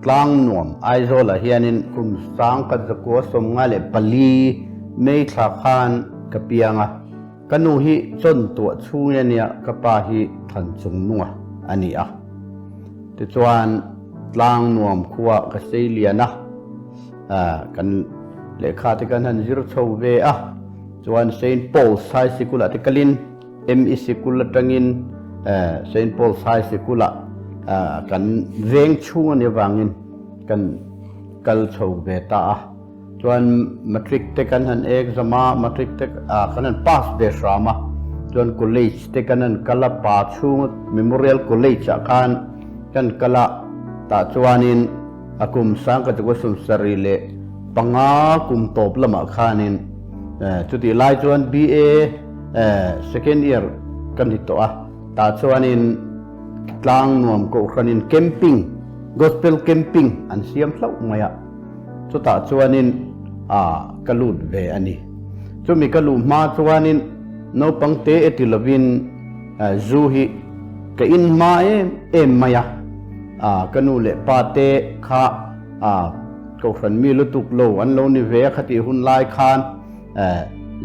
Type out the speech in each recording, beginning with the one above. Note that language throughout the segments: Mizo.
Tlangnuam Aizawlah hianin kum 1994 May thla khan ka piang a. Ka nu hi chawntuah chhungi a nia, ka pa hi Thanchungnunga a ni a. Tichuan Tlangnuam khua ka sei lian a, kan lehkha te kan han zir chho ve a. Chuan Saint Paul's High Sikul ah te kalin ME Sikul atangin Saint Paul's High Sikul ah kan veng chhung a nih avangin kan kal chho ve ta a. Chuan matric te kan han exam a, matric te kan han pass ve hram a, chuan college te kan han kal a, pa chhunga Memorial College ah khan kan kal a, tah chuanin a kum 1975 kum tawp lamah khanin chutih lai chuan BA second year ka ni tawh a, tah chuanin Tlangnuam Kohhranin camping, Gospel camping an siam hlauh mai a. Chutah chuanin a ka lut ve a ni. Chumi ka luh hma chuanin naupang te e ti lovin zu hi ka in hma em em mai a. Ka nu leh pa te kha kohhran mi lutuk lo an lo ni ve a khatih hun lai khan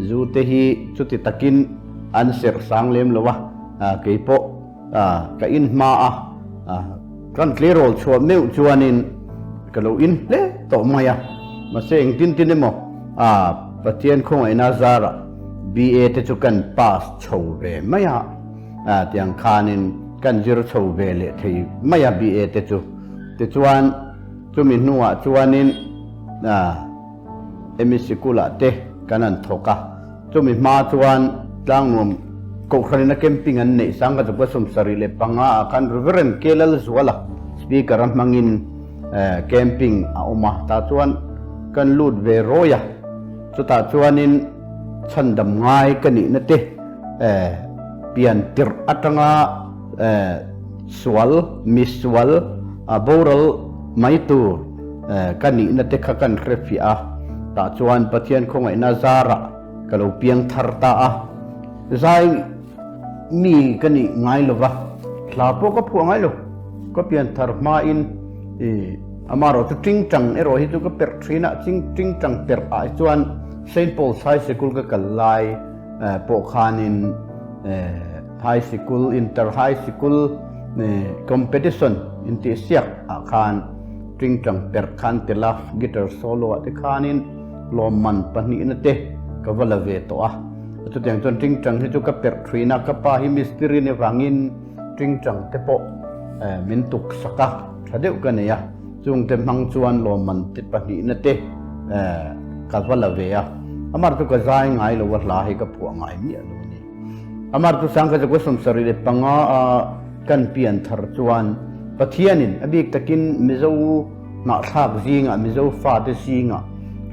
zu te hi chuti takin an serh sang lem lo a, keipawh Ka in hma a, kan tleirawl chhuah meuh chuanin ka lo in hle tawh mai a, mahse engtin tin emaw Pathian khawngaihna zarah BA te chu kan pass chho ve mai a, tiang khanin kan zir chho ve leh thei mai a BA te chu. Tichuan chumi hnuah chuanin Emi sikulah te kan han thawk a. Chumi hma chuan Tlangnuam Kohhranin a camping an neih 1975 ah khan Reverend K Lalzuala speaker a hmangin camping a awm a, tah chuan kan lut ve rawi a, chutah chuanin chhandam ngai ka nihna te pian tirh atanga sual, misual, boral mai tur ka nihna te kha kan hrefiah a, tah chuan Pathian khawngaihna zarah ka lo piang thar ta a, zai mi ka nih ngai lo va, hla pawh ka phuah ngai lo, ka pian thar hmain i amarawh chu tingtang erawh hi chu ka perh thin a, tingtang perh ah hi chuan Saint Paul's High Sikul ka kal lai pawh khanin High Sikul, Inter High Sikul competition intihsiak ah khan tingtang perh khan tel a, guitar solo ah te khanin lawmman pahnihna te ka va la ve tawh a. Chutiang chuan tingtang hi chu ka perh thin a, ka pa hi mistiri ni vangin tingtang te pawh min tuk sak a, tha deuh ka nei a, chungte hmang chuan lawmman te pahnihna te ka va la ve a. Amar chu ka zai ngai lo a, hla hi ka phuah ngai miah lo a ni. Amar chu 1975 a kan pian thar chuan Pathianin a bik takin Mizo hnahthlak zingah, Mizo fate zingah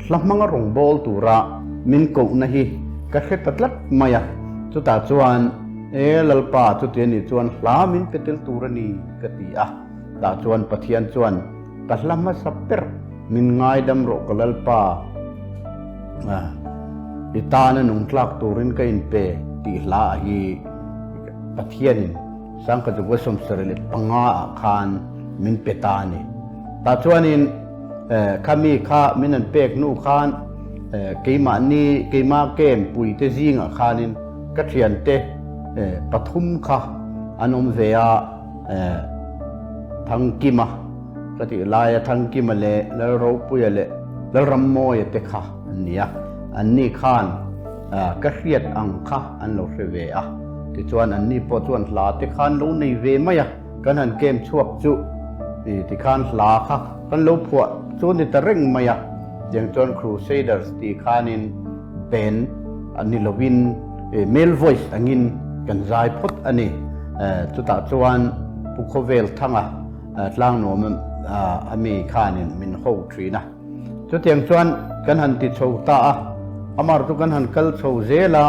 hla hmanga rawngbâwl tura min kohna hi ka hre ta tlat mai a. Chutah chuan, E Lalpa, chuti a nih chuan hla min pe tel tur a ni, ka ti a. Tah chuan Pathian chuan ka hla hmasa ber min ngaidam rawh ka Lalpa, i tana nung tlak turin ka inpe tih hla ah hi Pathianin 1975 ah khan min pe ta a ni. Tah chuanin khami kha min an pek hnu khan keimahni keimah camp puite zingah khanin ka thiante pathum kha an awm ve a. Thangkima ka tih laia Thangkima leh Lalropuia leh Lalrammawia te kha an ni a, anni khan ka hriat ang kha an lo hre ve a, tichuan anni pawh chuan hla te kha an lo nei ve mai a, kan han kem chhuak chu tikhan hla kha kan lo phuah chu a ni ta reng mai a, tiang chuan Crusaders tih khanin band ni lovin male voice angin kan zai phawt a ni. Chutah chuan Pu Khawvel Thanga tlangnuam a mi khanin min ho thin a. Chutiang chuan kan han ti chho ta a, amar chu kan han kal chho zel a,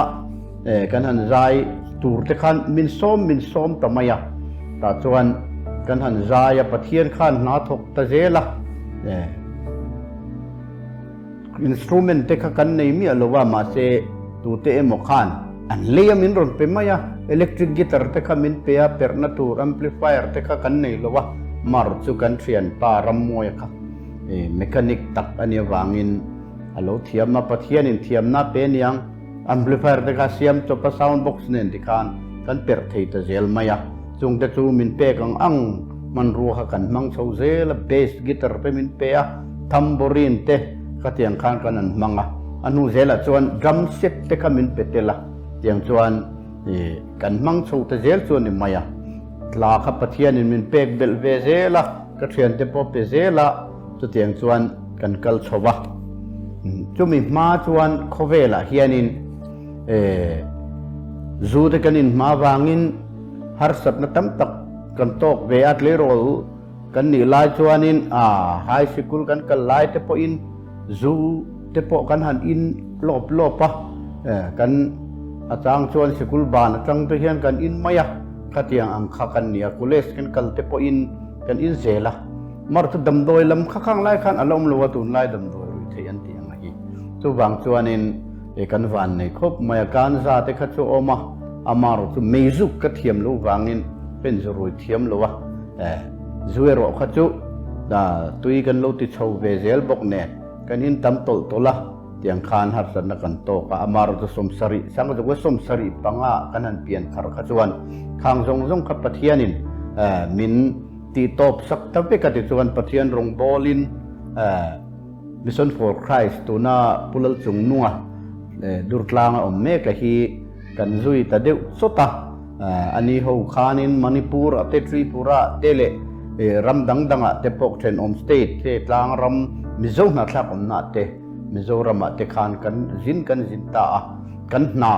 kan han zai tur te khan min sawm min sawm ta mai a. Tah chuan kan han zai a, Pathian khan hna thawk ta zel a. Instrument te kha kan nei miah lo a, mahse tute emaw khan an lei a min rawn pe mai a, electric guitar te kha min pe a, perhna tur amplifier te kha kan nei lo a, Mar chu kan thianpa Rammuaia kha mechanic tak a nih avangin a lo thiam a, Pathianin thiamna a pe aniang. Amplifier te kha siam chawp a sound box nen tikhan kan perh thei ta zel mai a, chungte chu min pek ang ang hmanrua kha kan hmang chho zel a, bass guitar te min pe a, tambourine te khatiang khan kan han hmang a, a hnu zelah chuan drum set te kha min pe tel a, tiang chuan kan hmang chho ta zel chu a ni mai a, tla kha Pathianin min pek belh ve zel a, ka thiante pawh pe zel a. Chutiang chuan kan kal chho va. Chumi hma chuan khawvelah hianin zu te kan inhma vangin harsatna tam tak kan tawk ve a, tleirawl kan nih lai chuanin high sikul kan kal lai te pawhin zu te pawh kan han in lawp lawp a, kan a chang chuan sikul ban atang te hian kan in mai a, khatiang ang kha kan ni a, college kan kal te pawhin kan in zel a. Mar chu damdawi lam kha khang lai khan a la awm lo a, tunlai damdawi rui theih an tih ang a hi. Chuvang chuanin e kan van nei khawp mai a, kan za te kha chu a awm a, a mar chu meizuk ka thiam lo vangin pen zu rui thiam lo a, e zu erawh kha chu tui kan lo ti chho ve zel bawk nen kan in tam tawlh tawlh a, tiang khan harsatna kan tawk a, a mar chu 70, sangzawka 75 kan han pian thar kha chuan khang zawng zawng kha Pathianin min Tih tawp sak ta vek a ti chuan Pathian rawngbawlin Mission for Christ tuna Pu Lalchungnunga Durtlanga awm mek a hi kan zui ta deuh chawt a. A ni ho khanin Manipur ah te Tripura ah te leh ram dang dang ah te pawh thenawm state te tlang ram Mizo hnathlak awmna ah te Mizoram ah te khan kan zin kan zin ta a kan hna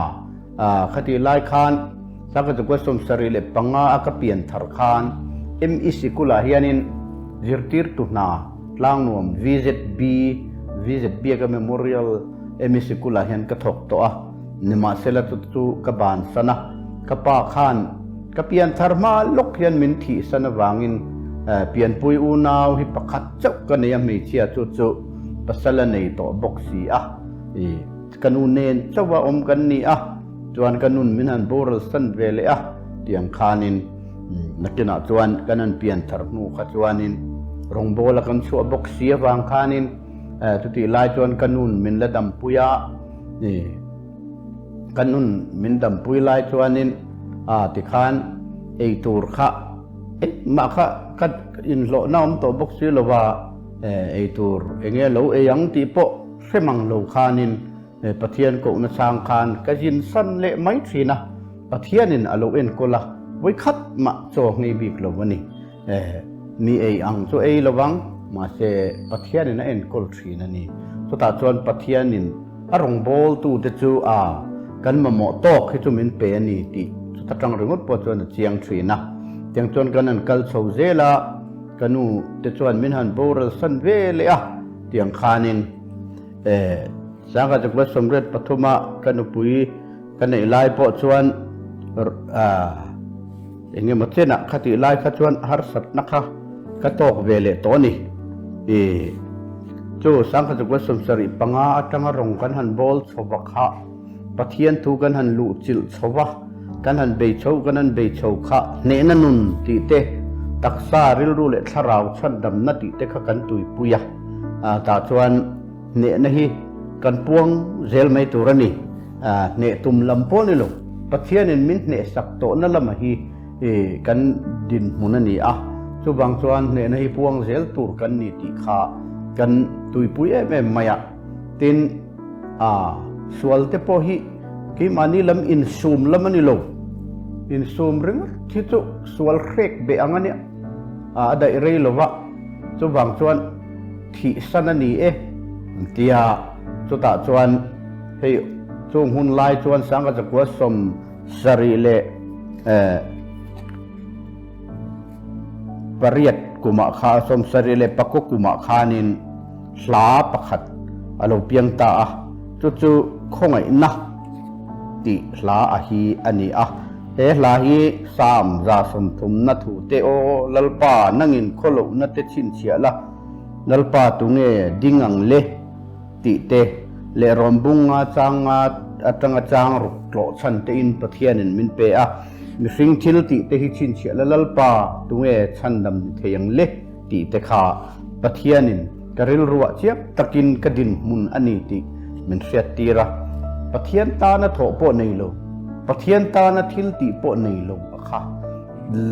Khatih lai khan Sangkachukua 75 a ka pian thar khan ME Sikulah hianin zirtirtu hna tlangnuam VZB, VZ Biaka Memorial ME Sikulah hian ka thawk tawh a, nimahsela chu chu ka bansan a, ka pa khan ka pian thar hma lawk hian min thihsan avangin pianpui unau hi pakhat chauh ka nei a, hmeichhia chu chu pasal a nei tawh bawk si a. Ka nu nen chauha awm kan ni a, chuan ka nun min han boral san ve leh a, tiang khanin nakinah chuan kan han pian thar hnu kha chuanin rawngbawla kan chhuah bawk si avang khanin chutih lai chuan ka nun min la dampui a, ka nun min dampui lai chuanin tikhan eitur kha engmah kha ka inhlawhna awm tawh bawk si lova eitur enge lo ei ang tih pawh Hre mang lo khanin Pathian kohna chang khan ka zin san leh mai thin a, Pathianin a lo enkawl a, vawikhat mah chaw nghei bik lo a ni. Mi ei ang chu ei lo vang, mahse Pathianin a enkawl thin a ni. Chutah chuan Pathianin a rawngbawltute chu a kan mamawh tawk hi chu min pe a ni tih chuta tang ringawt pawh chuan a chiang thin a. Tiang chuan kan han kal chho zel a, ka nu te chuan min han boral san ve leh a. Tiang khanin e Sangha Chakla 83 a ka nupui ka neih lai pawh chuan eng emaw chenah kha tih lai kha chuan harsatna kha ka tawk ve leh tawh a ni. I chu Sangha Chakla 75 atanga rawng kan han bawl chho va kha Pathian thu kan han luh chilh chho va, kan han bei chho kan han bei chho kha hnehna nun tih te, taksa, rilru leh thlarau chhandamna tih te kha kan tuipui a, tah chuan hnehna hi kan puang zel mai tur a ni. Hneh tum lam pawh ni lo, Pathianin min hnehsak tawhna lama hi kan dinhmun a ni a, chuvang chuan hnehna hi puang zel tur kan ni tih kha kan tuipui em em mai a. Tin, a sual te pawh hi keimahni lam insum lam a ni lo. Insum ringawt hi chu sual hrek beh ang a nia, a daih rei lo va, chuvang chuan thihsan a ni e an ti a. Chutah chuan hei chung hun lai chuan Sangha Chakua 78 kumah kha 74 kumah khanin hla pakhat a lo piang ta a, chu chu khawngaihna tih hla a hi a ni a. He hla hi Psalm 130 thu te aw Lalpa nangin khawlohna te chhinchhiah la, Lalpa tunge ding ang le tih te leh rawnbunga changa atanga chang ruk tlawh chhan tein Pathianin min pe a. Mihring thil tih te hi chhinchhiah la Lalpa tunge chhandam ni thei ang le tih te kha Pathianin ka rilruah chiang takin ka dinhmun a ni tih min hriattir a. Pathian tana thawh pawh nei lo, Pathian tana thil tih pawh nei lo a kha.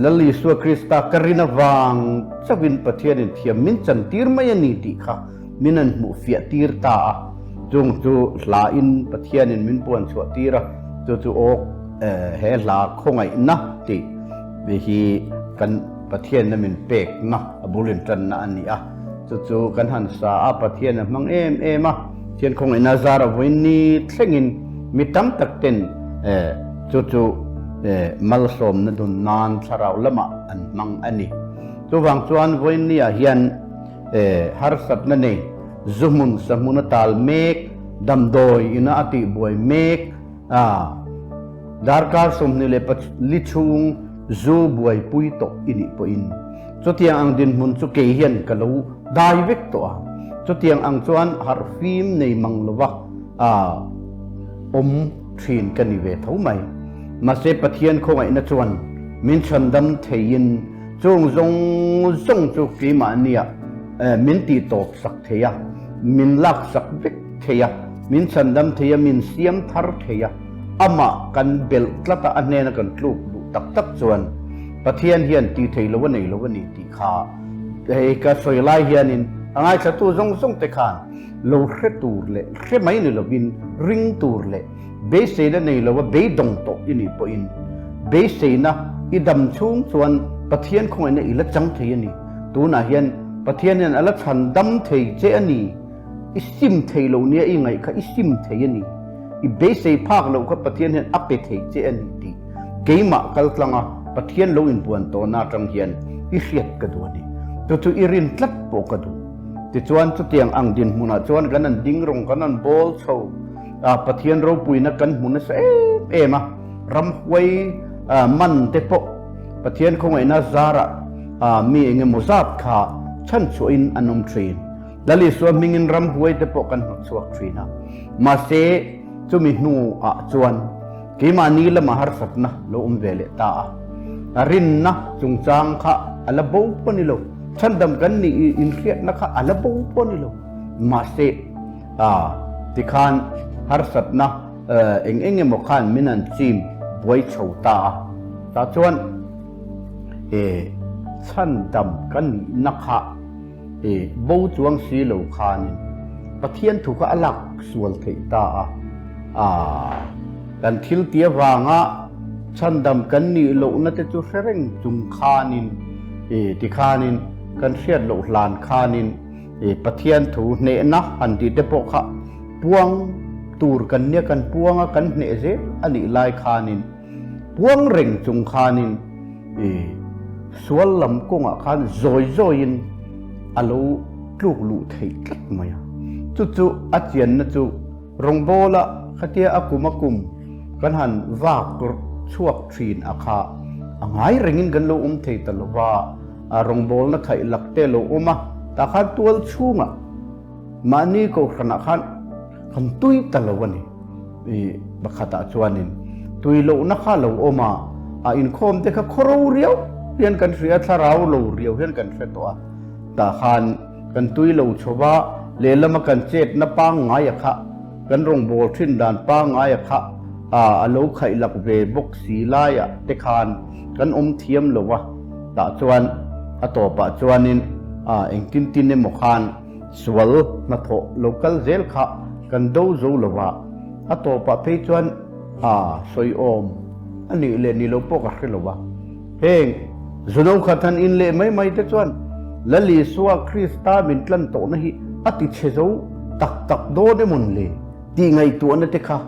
Lal Isua Krista ka rin avang chauhin Pathianin thiam min chantir mai a ni tih kha min an hmuh fiah tir ta a. Chung chu hlain Pathianin min puan chhuah tir a, chu chu aw he hla khawngaihna tih hi kan Pathianna min pekna a bul intanna a ni a. Chu chu kan han sa a, Pathian a hmang em em a, Pathian khawngaihna zar a vawiin ni thlengin mi tam tak ten chu chu malsawmna dun nan thlarau lamah an hmang a ni. Chuvang chuan vawiin ni ah hian harsatna nei zu hmun sa hmun a tal mek, damdawi ina a tihbuai mek a, darkar 24 chhung zu buaipui tawh i nih pawhin chutiang ang dinhmun chu kei hian ka lo dai vek tawh a, chutiang ang chuan harhfim nei mang lova awm thin ka ni ve tho mai. Mahse Pathian khawngaihna chuan min chhandam theiin chung zawng zawng chu keimahnia min tihtawp sak thei a, min laksak vek thei a, min chhandam thei a, min siam thar thei a, amah kan belh tlat a, a hnena kan tluk duh tak tak chuan Pathian hian tih thei lo a nei lo a ni tih kha hei ka sawi lai hianin a ngaithlatu zawng zawng te khan lo hre tur leh hre mai ni lovin ring tur leh beiseina nei lo a beidawng tawh i nih pawhin beiseina i dam chhung chuan Pathian khawngaihna i la chang thei a ni. Tunah hian Pathian hian a la chhan dam thei che a ni. I sim thei lo nia i ngaih kha i sim thei a ni. I beisei phak loh kha Pathian hian a pe thei che a ni tih keimah kal tlanga Pathian lo inbuan tawhna atang hian i hriat ka duh a ni. Chu chu i rin tlat pawh ka duh. Tichuan chutiang ang dinhmunah chuan kan han ding rawng kan han bawl chho a, Pathian ropuina kan hmu nasa em em a, ramhuai man te pawh Pathian khawngaihna zarah mi eng emaw zat kha chhanchhuahin an awm thin. Lal Isua hmingin ramhuai te pawh kan hnawtchhuak thin a, mahse chumi hnuah chuan keimahni lama harsatna lo awm ve leh ta a, a rinna chungchang kha a la bo pawh ni lo, chhandam kan nih inhriatna kha a la bo pawh ni lo, mahse tikhan harsatna eng eng emaw khan min han chim buai chho ta a, tah chuan chhandam kan nihna kha I bo chuang si lo khanin Pathian thu kha a lak sual theih ta a. Aa, kan thil ti avanga chhandam kan nih lohna te chu hre reng chung khanin, i tikhanin kan hriat loh hlan khanin i Pathian thu hnehna han tih te pawh kha puang tur kan nia kan puang a kan hneh zel a nih lai khanin Puang reng chung khanin i sual lam kawngah khan zawi zawiin a lo tluk luh theih tlat mai a. Chu chu a chianna chu rawngbawla khatia a kum a kum kan han vak chhuak thin a kha a ngai rengin kan lo awm thei ta lo va, a rawngbawlna khaih lak te a lo awm a, tah khan tual chhungah mahni kohhranah khan kan tui ta lo a ni. I pakhatah chuanin tui lohna kha lo awm a, a inkhawm te kha khaw ro riau hian kan hria, thlarau lo riau hian kan hre tawh a, tah khan kan tui lo chho va, lehlama kan chetna pangngaia kha, kan rawngbâwl thin dan pangngaia kha a lo khaih lak ve bawk si laiah te khan kan awm thiam lo a, tah chuan a tawpah chuanin engtin tin emaw khan Sual hnathawh lo kal zel kha kan do zo lo va, a tawpah phei chuan a sawi awm a nih leh ni lo pawh ka hre lo va. Heng zuno khat han in leh mai mai te chuan Lal Isua Krista min tlan tawhna hi a ti chhe zo tak tak dawn emawn le tih ngaihtuahna te kha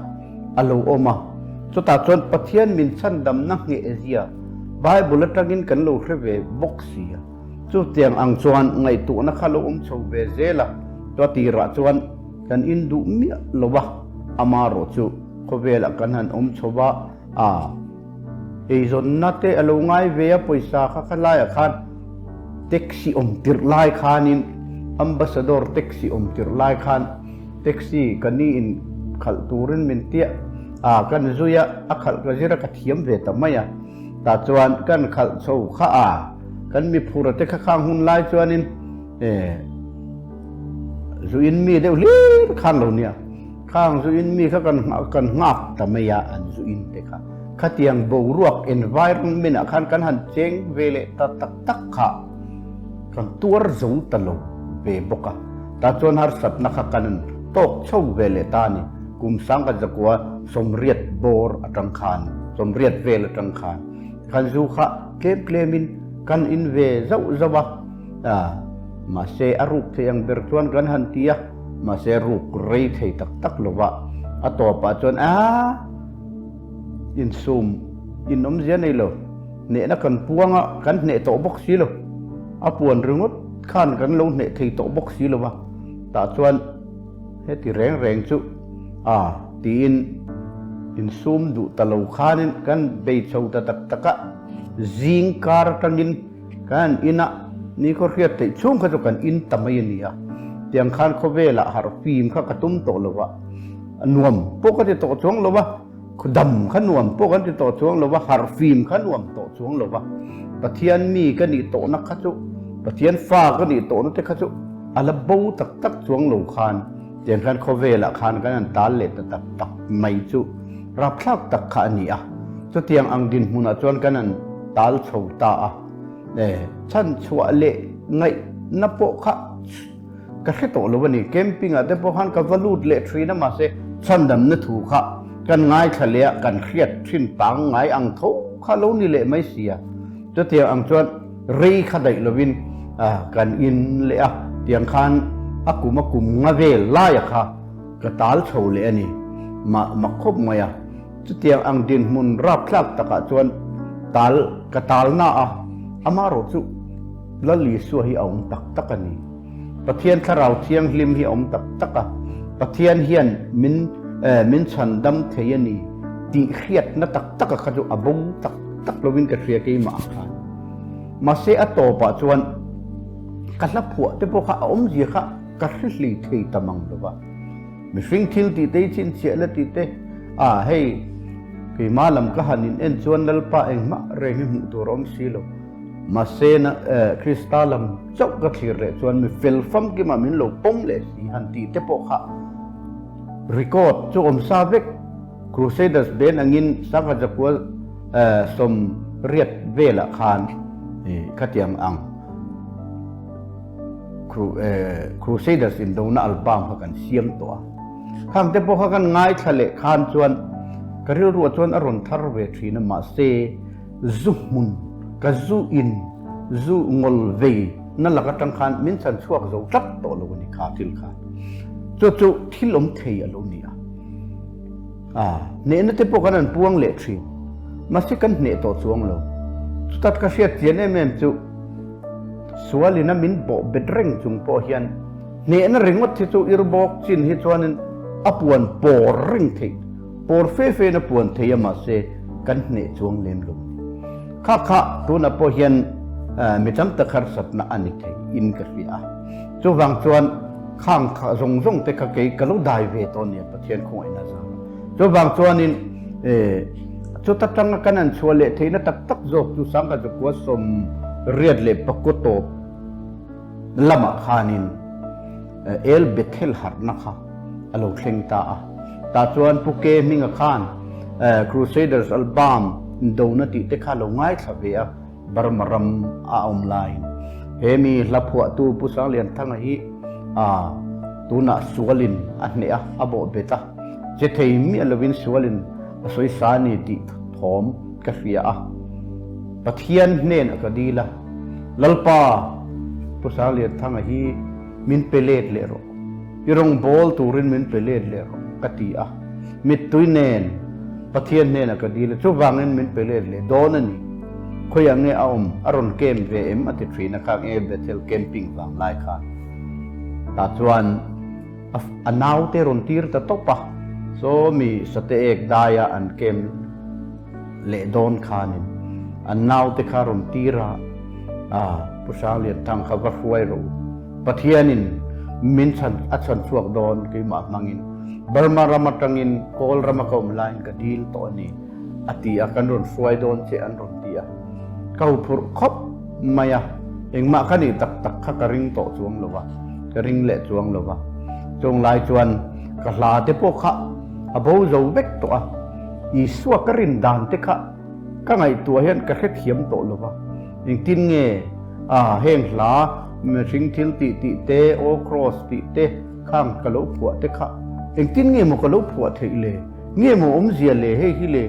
a lo awm a. Chutah chuan Pathian min chhandamna nghehzia Bible atangin kan lo hre ve bawk si a. Chutiang ang chuan ngaihtuahna kha lo awm chho ve zel a, chua tirah chuan kan in duh miah lo va, amarawh chu khawvelah kan han awm chho va, a eizawnna te a lo ngai ve a, pawisa kha kha laiah khan taxi awm tirh lai khanin Ambassador taxi awm tirh lai khan taxi ka ni in khalh turin min tiah a, kan zui a, a khalh ka zir a ka thiam ve ta mai a. Tah chuan kan khalh chho kha a, kan mi phur te kha khang hun lai chuanin zu in mi deuh hlir khan lo nia. Khang zu in mi kha kan kan nghak ta mai a an zu in te kha. Khatiang boruak environment ah khan kan han cheng ve leh ta tak tak kha kan tuar zo ta lo ve bawk a. Tah chuan harsatna kha kan tawk chho ve leh ta a ni. Kum sang kan zakua 80 bawr atang khan, 80 vel atang khan khan zu kha tlem tlemin kan in ve zauh zauh a. Mahse a ruk thei ang ber chuan kan han ti a, mahse ruk rei thei tak tak lo va, a tawpah chuan a insum in awmzia nei lo, hnehna kan puang a, kan hneh tawh bawk si lo, a puan ringawt khan kan lo hneh thei tawh bawk si lo va, tah chuan heti reng reng chu a tiin insum duh ta lo khanin kan bei chho ta tak tak a, zing kar atangin Kan inah nikhaw hriat theih chhung kha chu kan in ta mai a ni a, tiang khan khawvelah harh fim kha ka tum tawh lo va, nuam pawh ka ti tawh chuang lo va, dam kha nuam pawh kan ti tawh chuang lo va, harh fim kha nuam tawh chuang lo va, Pathian mi ka nih tawhna kha chu, Pathian fa ka nih tawhna te kha chu a la bo tak tak chuang lo khan, tiang khan khawvelah khan kan han tal leh ta tak tak mai chu rapthlak tak kha a ni a. Chutiang ang dinhmunah chuan kan han tal chho ta a, chhan chhuah leh ngaihna pawh kha ka hre tawh lo a ni. Camping ah te pawh khan ka va lut leh thin a, mahse chhandamna thu kha kan ngaithla leh a, kan hriat thin pangngai ang tho kha lo ni leh mai si a. Chutiang ang chuan rei kha daih lovin kan in leh a, tiang khan a kum a kum nga vel laia kha ka tal chho leh a ni. Mah mak khawp mai a. Chutiang ang dinhmun rapthlak takah chuan tal ka tal na a, amaherawh chu Lal Isua hi a awm tak tak a ni. Pathian Thlarau Thianghlim hi a awm tak tak a, Pathian hian min min chhandam thei a ni tih hriatna tak taka kha chu a bo tak tak lovin ka hria keimah ang khan. Mahse a tawpah chuan ka hla phuah te pawh kha a awmzia kha ka hre hlei thei ta mang lo va. Mihring thil tih te i chhinchhiah la tih te, a hei keimah lam ka han in en chuan Lalpa engmah reng hi hmuh tur a awm si lo. Mahse na Krista lam chauh ka thlir leh chuan mi fel famkimah min lo pawm leh si han tih te pawh kha record chu awm sa vek. Crusaders band angin Sangha Jakua 80 velah khan khatiang ang. Crusaders indona album kha kan siam tawh a. Khang te pawh kha kan ngaithla leh khan chuan ka rilruah chuan a rawn thar ve thin a, mahse zu hmun ka zu in zu ngawl vei na lak atang khan min chhan chhuak zo tlat tawh lo a ni kha thil khan. Chu chu thil awm thei a lo ni a. A, hnehna te pawh kan han puang leh thin. Mahse kan hneh tawh chuang lo. Chutat ka hriat chian em em chu sualin a min bawh bet reng chung pawh hian hnehna ringawt hi chu irbawk chin hi chuanin a puan pawr reng theih, pawr fe fe in a puan thei a mahse kan hneh chuang lem lo. Kha kha tunah pawh hian mi tam tak harsatna a ni thei in ka hria a. Chuvang chuan khang kha zawng zawng te kha kei ka lo dai ve tawh nia Pathian khawngaihna zara. Chuvang chuanin chuta tanga kan han chhuah leh theihna tak tak zawk chu Sangha Zakua 84 tawp lamah khanin El Bethel harhna kha a lo thleng ta a. Tah chuan Pu Ke Hminga khan Crusaders Album indona tih te kha a lo ngaithla ve a. Burma ram a awm laiin he mi hla phuahtu Pu Sanglianthanga hi tunah sualin a hneh a, a bawh bet a, che thei miah lovin sualin a sawi sa a ni tih thawm ka hria a. Pathian hnenah ka dil a, Lalpa, Pu Sanglianthanga hi min pe let leh rawh. I rawngbâwl tûrin min pe lêt leh rawh, ka ti a. Mittui nên Pathian hnênah ka dil a, chuvângin min pe lêt leh dâwn a ni. Khawiah nge a awm? A rawn camp ve em? a ti ṭhîn a, khâng nge Bethel camping vâng lai khân. Tah chuan a naute rawn tîr ta tawp a, saw mi sate ek daia an camp leh dâwn khânin an naute kha rawn tîr a, Pu Sanglianthang kha va hruai rawh u. Pathianin min chhan a chhan chhuak dawn keimah hmangin Burma ram atangin Kawl rama ka awm laiin ka dil tawh a ni. a ti a, kan rawn hruai dawn che an rawn ti a. Ka huphurh khawp mai a, engmah ka nih tak tak kha ka ring tawh chuang lo va, ka ring leh chuang lo va. Chung lai chuan ka hla te pawh kha a bo zo vek tawh a, Isua ka rin dan te kha ka ngaihtuah hian ka hrethiam tawh lo va, engtin nge a heng hla mihring thil tih tih te, Aw Kraws tih te khang ka lo phuah te kha engtin nge maw ka lo phuah theih le? Nge maw awmzia le hei hi le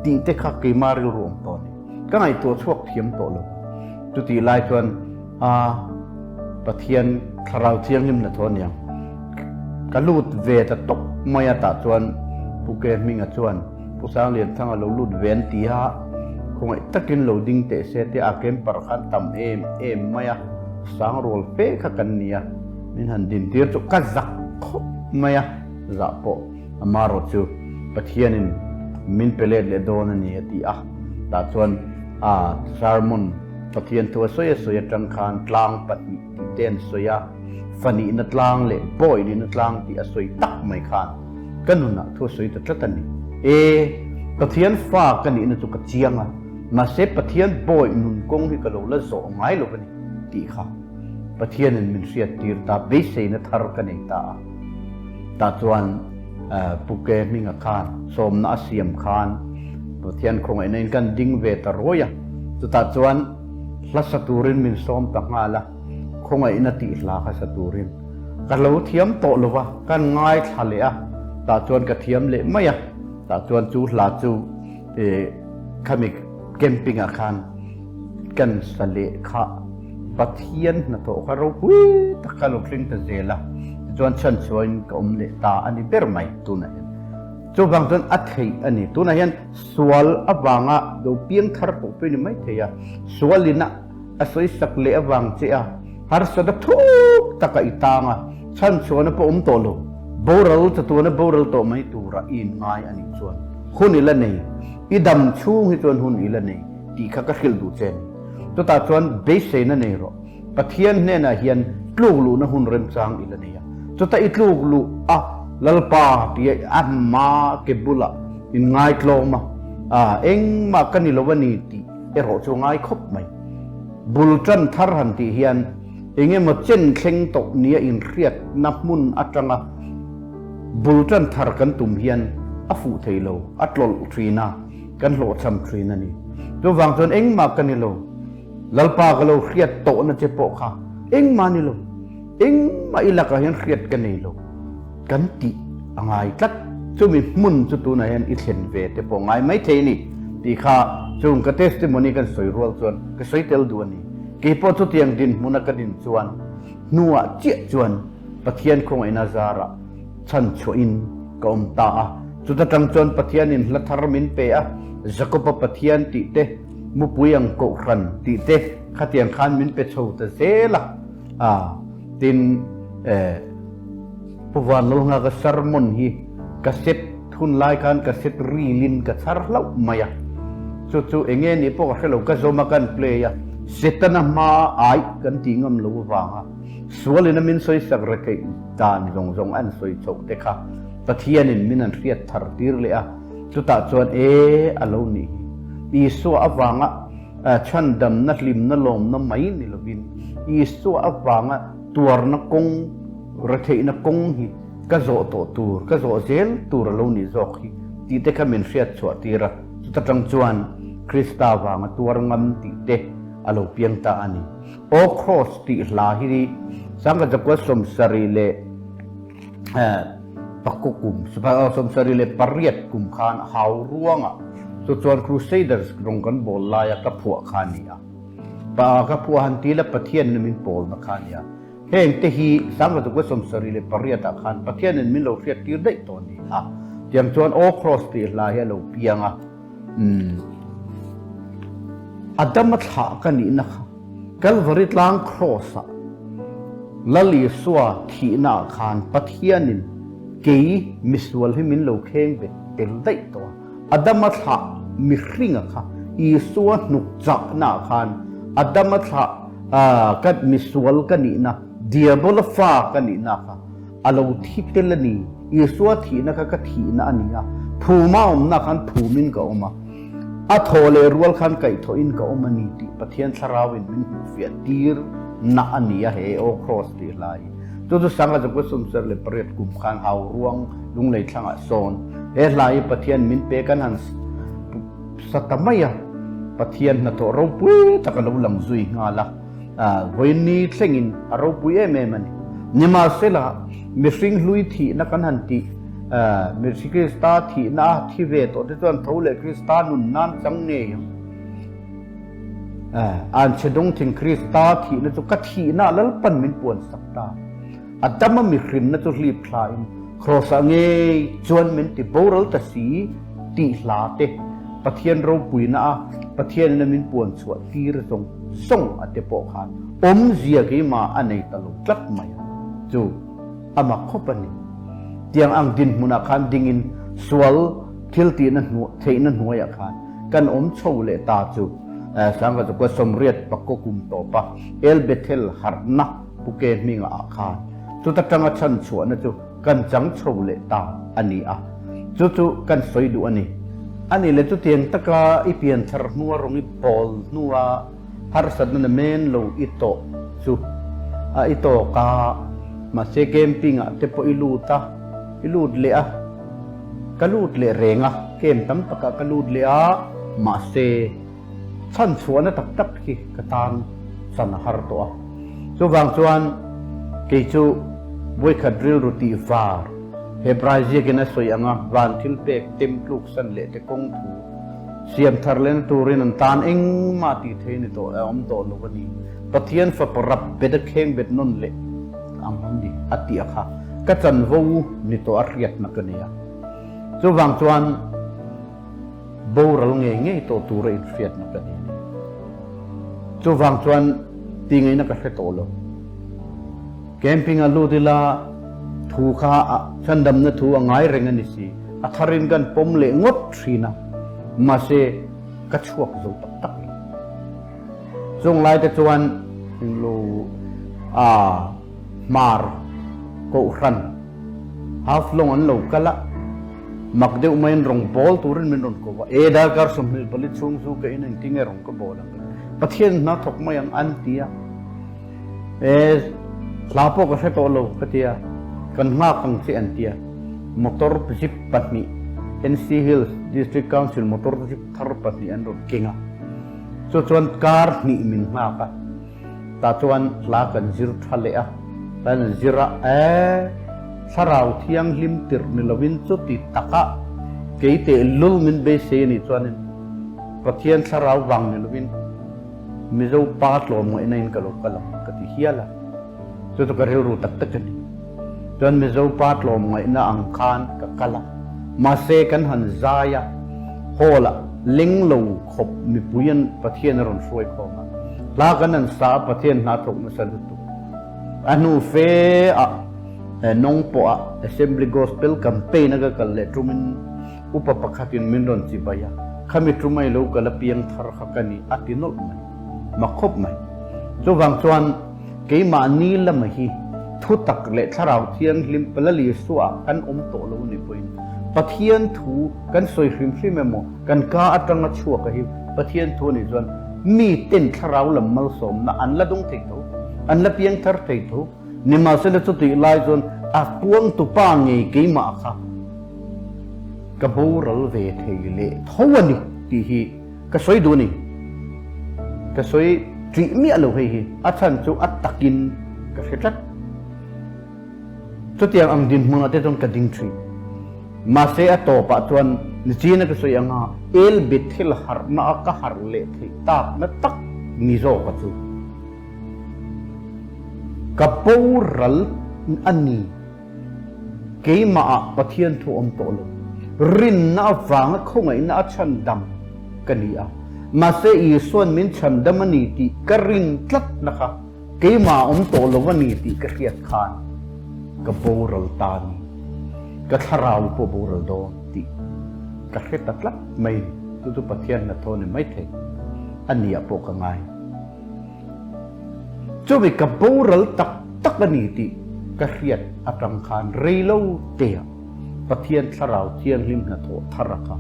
tih te kha keimah rilru awm tawh a ni. Ka ngaihtuah chhuak thiam tawh lo. Chutih lai chuan a Pathian Thlarau Thianghlim na thaw aniang. Ka lut ve ta tawp mai a tah chuan Pu Ke Hminga chuan Pu Sanglianthanga lo lut ve an ti a, khawngaih takin lo ding teh se tia a camper khan tam em em mai a, sangrual fe kha kan ni a, min han din tir chu ka zak khawp mai a, zah pawh. Amarawh chu Pathianin min pe let leh dawn a ni a ti a, tah chuan a sermon Pathian thu a sawi a sawi atang khan tlang pahnih tih te an sawi a, fanihna tlang leh bawi nihna tlang tih a sawi tak mai khan ka nunah thu a sawi ta tlat a ni. E, Pathian fa ka nihna chu ka chiang a, mahse Pathian bawi nun kawng hi ka lo la zawh ngai lo a ni tih kha Pathianin min hriattir ta, beiseina thar ka nei ta a. Tah chuan Pu Ke Hminga khan sawmna a siam khan Pathian khawngaihna in kan ding ve ta ruai a, chutah chuan hla sa turin min sawm ta nghal a, khawngaihna tih hla kha sa turin ka lo thiam tawh lo va, kan ngaithla leh a, tah chuan ka thiam leh mai a, tah chuan chu hla chu khami camping ah khan kan sa leh kha. Pathian hnathawh kha ropui tak kha lo thleng ta zel a, tichuan chhanchhuahin ka awm leh ta a ni ber mai tunah hian. Chuvang chuan a theih a ni. Tunah hian sual avanga lo piang thar pawh pawh ni mai thei a, sualin a a sawisak leh avang che a, harsat a thuk taka i tang a, chhanchhuahna pawh awm tawh lo, boral chatuana boral tawh mai tura i inngai a nih chuan hun i la nei, i dam chhung hi chuan hun i la nei tih kha ka hrilh duh che a ni. Chutah chuan beiseina nei rawh. Pathian hnenah hian tluk luhna hun remchang i la nei a. Chutah i tluk luh a, Lalpa tia a hma ke bulah in ngaitlawm a, a engmah ka ni lo a ni tih erawh chu a ngai khawp mai. Bul tan thar han tih hian eng emaw chen thleng tawh nia inhriatna hmun atanga bul tan thar kan tum hian a fuh thei lo, a tlawlh thin a. Kan hlawhchham thin a ni. Chuvang chuan engmah ka ni lo. Lalpa ka lo hriat tawhna che pawh kha engmah ni lo. Engmah i lakah hian hriat ka nei lo. Kan tih a ngai tlat. Chumi hmun chu tunah hian i thlen ve te pawh ngai mai thei a ni tih kha chung ka testimony kan sawi rual chuan ka sawi tel duh a ni. Keipawh chutiang dinhmuna ka din chuan hnuah chiah chuan Pathian khawngaihna zarah chhan chhuahin ka awm ta a. Chuta tang chuan Pathianin hla thar min pe a, Jakoba Pathian tih te, Mupui ang Kohhran tih te khatiang khan min pe chho ta zel a. A, tin, eh, Pu Vanlalnghaka sermon hi ka set hun lai khan ka set rilin ka chhar hlauh mai a. Chu chu eng nge nih pawh ka hre lo, ka zawm a kan play a, Setana hma aih kan tih ngam lo avanga Sualin a min sawisak rekeih dan zawng zawng an sawi chhoh te kha Pathianin min an hriat thar tir leh a, chutah chuan e a lo nih hi. Isua avanga chhandamna hlimna lawmna mai ni lovin Isua avanga tuarna kawng, retheihna kawng hi ka zawh tawh tur, ka zawh zel tur a lo nih zawk hi tih te kha min hriat chhuah tir a, chuta tang chuan Krista avanga tuar ngam tih te a lo piang ta a ni. Aw Kraws tih hla hi Sangha Zakua 78 kum, 78 kum khan hau ruangah chu chuan Crusaders rawng kan bawl laia ka phuah kha a ni a. Pa ka phuah han ti la Pathianin min pawlna kha a ni a. Heng te hi Sangha Zakua 78 ah khan Pathianin min lo hriat tir daih tawh a ni a. Tiang chuan Aw Kraws tih hla hi a lo piang a. Umm. Adama thlah ka nihna kha Calvary tlang Cross-ah Lal Isua thihnaah khan Pathianin kei misual hi min lo kheng bet tel daih tawh a. Adama thlah mihringa kha Isua hnuk chahnaah khan Adama thlah ka misual ka nihna, Diabola fa ka nihna kha A lo thi tel a ni. Isua thihna kha ka thihna a ni a, phuma awmna khan phumin ka awm a. A thaw leh rual khan kaihthawhin ka awm a ni tih Pathian Thlarauin min hmuhfiah tir na a ni a he Aw Kraws tih hla hi. Chu chu Sangha Zakua 78 kum khan hau ruang lunglei thlangah sawn he hla hi Pathian min pe kan han sa ta mai a, Pathian hnathawh ropui tak a lo lang zui nghal a. Vawiin thlengin a ropui em em a ni. Nimahsela, mihring hlui thihna kan han tih, mihring Krista thihna a thi ve tawh te chuan tho leh Krista nun nan chang ngei ang. Anchhe dawngthing Krista thihna chu ka thihna Lalpan min puan sak ta. A dama mihrinna chu hlip thlain Kraws-ah ngei chuan min ti boral ta si tih hla te Pathian ropuina a Pathianina min puan chhuah tir zawng zawng a te pawh khan awmzia keimah a nei ta lo tlat mai a, chu a mak khawp a ni. Tiang ang dinhmunah khan dingin sual thil tihna theihna hnuaiah khan kan awm chho leh ta chu Sangha Zakua 84 kum tawpa El Bethel harhna Pu Ke hminga ah khan chuta tanga chhan chhuahna chu kan chang chho leh ta a ni a, chu chu kan sawi duh a ni. A nih leh chutiang taka i pian thar hnua rawng i bawl hnua harsatna na men lo i tawh chu a i tawk a, mahse camping ah te pawh i lut a, i lut leh a, ka lut leh reng a, camp tam takah ka lut leh a, mahse. Chhan chhuahna tak tak hi ka tan chan a har tawh a. Chuvang chuan kei chu vawikhat rilru tih var Hebrai ziakin a sawi anga van thil pek tem tluk san leh te kawng thu siam thar lehna turin an tan engmah tih thei ni tawh a awm tawh lo a ni. Pathian fapa rap bet a kheng bet nawn leh ang a ni a tih a kha ka chanvo ni tawh a hriatna ka nei a. Chuvang chuan. Boral ngei ngei tawh tura inhriatna ka nei a ni. Chuvang chuan ti ngaihna ka hre tawh lo. Camping a lut ila thu kha a chhandamna thu a ngai reng a ni si. A tharin kan pawm leh ngawt thin a, mahse ka chhuak zo tak tak lo. Chung lai te chuan englo a hmar kohhran Haflong an lo kal a. Mak deuh maiin rawn bawl turin min rawn ko a, E darkar 24 chhung chu ka in engtin nge rawn ka bawl ang? Pathian hna thawk mai ang an ti a. E hla pawh ka hre tawh lo ka ti a, kan nghak ang che an ti a. Motor jeep pahnih NC Hills District Council motor jeep thar pahnih an rawn keng a. Chu chuan kar hnih min nghak a. Tah chuan hla kan zir tha leh a, kan zir a, e, Thlarau Thianghlim tirh ni lovin chuti taka kei tehlul min beisei a nih chuanin Pathian Thlarau vang ni lovin Mizo pa tlawmngaihna in ka lo kal ang ka ti hial a, chu chu ka rilru tak tak a ni. Chuan Mizo pa tlawmngaihna ang khan ka kal a, mahse kan han zai a, hall ah leng lo khawp mipui an Pathian a rawn hruai khawm a, hla kan han sa a Pathian hna thawk nasa lutuk. A hnu fe ah nawng pawh ah Assembly Gospel Campaign a ka kal leh tum in upa pakhat in min rawn chibai a, khami tum ai lo kal a piang thar kha ka ni a ti nawlh mai, mak khawp mai. Chuvang chuan Keimahni lama hi thutak leh Thlarau Thianghlim Palali suah kan awm tawh lo ni pawhin Pathian thu kan sawi hrim hrim emaw kan ka atanga chhuak a hi Pathian thu anih chuan mi ten Thlarau lam malsawmna an la dawng thei tho, an la piang thar thei tho. Nimahsela chutih lai chuan a puangtupa ngei keimah kha ka boral ve thei leh tho a ni tih hi Ka sawi duh a ni. Ka sawi ṭih miah lo hei hi. A chhan chu a takin ka hre tlat. Chutiang ang dinhmunah te chuan ka ding ṭhin. Mahse a tawpah chuan nichin a ka sawi anga El Bethel harhna a ka harh leh theih takna tak ni zawka chu ka boral a ni. Keimahah Pathian thu awm tawh lo. Rinna avanga khawngaihna a chhandam ka ni a. Mahse Isua'n min chhandam a ni tih ka rin tlatna kha keimah a awm tawh lo a ni tih ka hriat khan ka boral ta a ni. Ka thlarau pawh boral dawn tih ka hre ta tlat mai. Chu chu Pathian hnathawh ni maithei a niah pawh ka ngai. Chumi ka boral tak tak a ni tih ka hriat atang khan rei lo te ah Pathian Thlarau Thianghlim hnathawh thar a kha.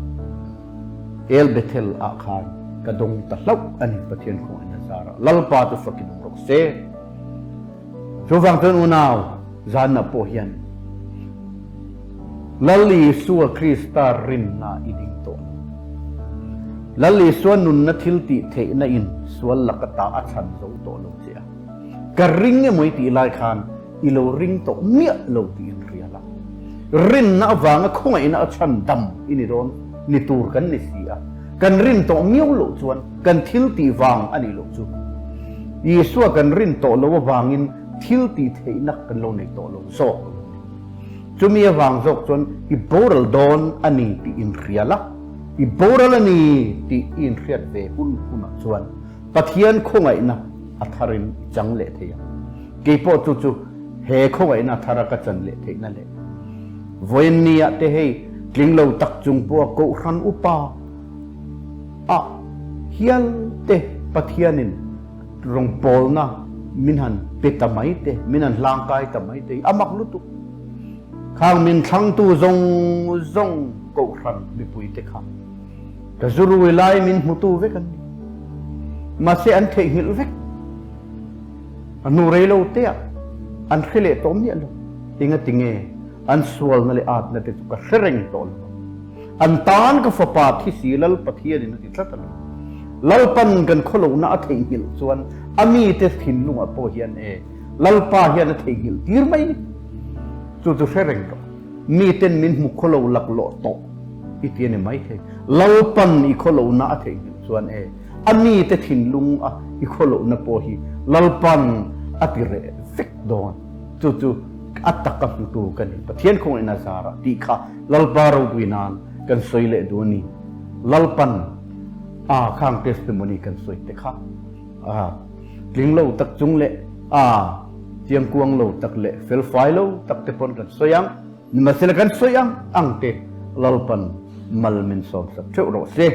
El Bethel ah khan ka dawng ta hlauh a ni Pathian khawngaihna zarah. Lalpa chu fakin awm rawh se. Chuvang chuan unau zanah pawh hian Lal Isua Krista rinna i ding tawh lo. Lal Isua nunna thil tih theihna in sual laka ta a chhan zo tawh lo che a. Ka ring emaw i tih lai khan i lo ring tawh miah lo tih in hria la. Rinna avanga khawngaihna a chhan dam i ni dawn ni tur kan ni si a. Kan rin tawh miau loh chuan kan thil tih vang a nih loh chu. Isua kan rin tawh loh avangin thil tih theihna kan lo nei tawh lo zawk a lo ni. Chumi avang zawk chuan i boral dawn a ni tih inhria la, i boral a ni tih i inhriat ve hun hunah chuan Pathian khawngaihna a tharin i chang leh thei ang. Keipawh chu chu he khawngaihna a thara ka chan leh theihna leh Vawiinniah te hei tling lo tak chung pawha Kohhran upa ah hial te Pathianin rawngbawlna min han pe ta mai te, min han hlangkai ta mai te hi a mak lutuk. Khang min thlangtu zawng zawng Kohhran mipuite kha ka zurui lai min hmutu vek an ni. Mahse an theihnghilh vek. A hnu rei lo te ah an hre leh tawh miah lo. Engati nge an sualna leh atna te chu ka hre reng tawh lo ang. An tan ka fapa thi si Lal Pathianin a ti tlat a lo. Lalpan kan khawlohna a theihnghilh chuan a mite thinlungah pawh hian e Lalpa hian a theihnghilh tir mai ni. Chu chu hre reng rawh. Miten min hmu khawlo laklawh tawh i ti a ni maithei. Lalpan i khawlohna a theihnghilh chuan e A mite thinlung a i khawlohna pawh hi Lalpan a ti reh vek dawn. Chu chu a taka hmutu ka ni. Pathian khawngaihna zarah tih kha Lalpa ropui nan kan sawi leh duh a ni. Lalpan a khang testimony kan sawi te kha a tling lo tak chung leh a chiangkuang lo tak leh felfai lo tak te pawn kan sawi ang. Nimahsela kan sawi ang ang te Lalpan mal min sawmsak theuh rawh se.